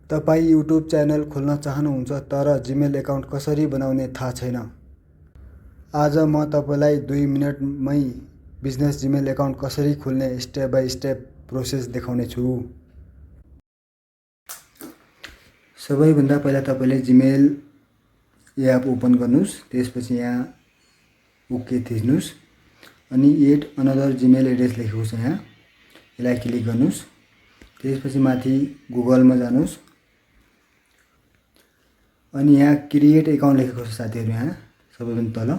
तपाईँ YouTube channel खोल्न चाहनुहुन्छ तर जिमेल एकाउन्ट कसरी बनाउने थाहा छैन। आज म तपाईलाई 2 मिनेटमै बिजनेस जिमेल एकाउन्ट कसरी खोल्ने स्टेप बाइ स्टेप प्रोसेस देखाउने छु। सबैभन्दा पहिला तपाईले जिमेल एप ओपन गर्नुस्, त्यसपछि यहाँ ओके थिच्नुस् अनि एड अनदर जिमेल एड्रेस लेखेको छ यहाँ, यसलाई क्लिक गर्नुस्। त्यसपछि माथि गुगलमा जानुस् अनि यहाँ क्रिएट एकाउन्ट लेखेको छ साथीहरु, यहाँ सबैभन्दा तल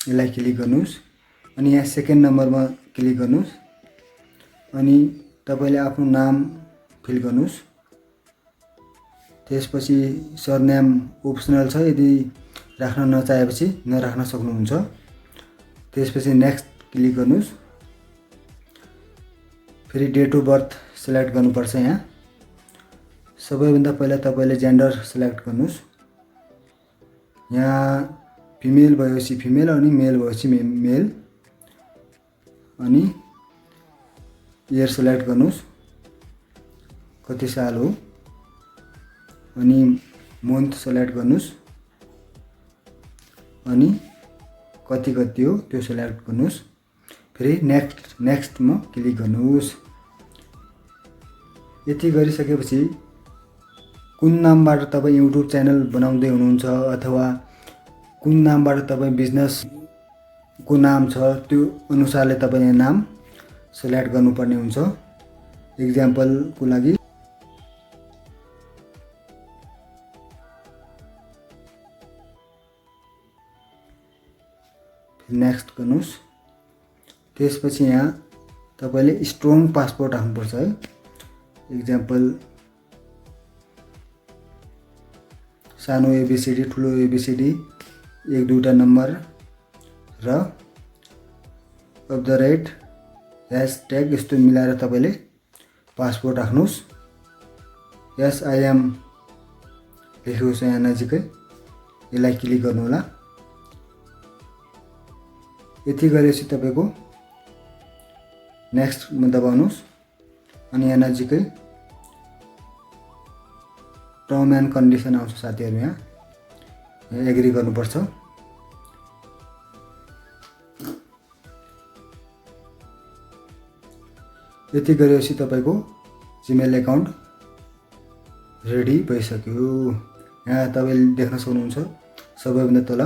यसलाई क्लिक गर्नुस् अनि यहाँ सेकेन्ड नम्बरमा क्लिक गर्नुस् अनि तपाईले आफ्नो नाम फिल गर्नुस्। त्यसपछि सरनेम अप्सनल छ, यदि राख्न नचाहेपछि नराख्न सक्नुहुन्छ। त्यसपछि नेक्स्ट क्लिक गर्नुस्। फेरि डेट अफ बर्थ सिलेक्ट गर्नुपर्छ यहाँ। सबैभन्दा पहिला तपाईले जेन्डर सिलेक्ट गर्नुस्। यहाँ फिमेल भएपछि फिमेल अनि मेल भएपछि मेल अनि इयर सिलेक्ट गर्नुस्, कति साल हो अनि मन्थ सिलेक्ट गर्नुस् अनि कति हो त्यो सिलेक्ट गर्नुस्। फेरि नेक्स्टमा क्लिक गर्नुस्। यति गरिसकेपछि कुन नामबाट तपाईँ युट्युब च्यानल बनाउँदै हुनुहुन्छ अथवा कुन नामबाट तपाईँ बिजनेसको नाम छ त्यो अनुसारले तपाईँ नाम सिलेक्ट गर्नुपर्ने हुन्छ। एक्जाम्पलको लागि नेक्स्ट गर्नुस्। त्यसपछि यहाँ तपाईले स्ट्रङ पासवर्ड राख्नुपर्छ है। एक्जाम्पल सानो एबीसीडी ठुलो एबीसीडी 1-2 नम्बर र ## यस्तो मिलाएर तपाईले पासवर्ड राख्नुस्। यस आई एम लेखेको छ यहाँ नजिकै, यसलाई क्लिक गर्नु होला। यति गरेपछि तपाईको नेक्स्टमा दबाउनुस् अनि यहाँ नजिकै टर्म एन्ड कन्डिसन आउँछ साथीहरु, यहाँ एग्री गर्नुपर्छ। यति गरेपछि तपाईको जिमेल एकाउन्ट रेडी भइसक्यो। यहाँ तपाईले देख्न सक्नुहुन्छ सबैभन्दा तल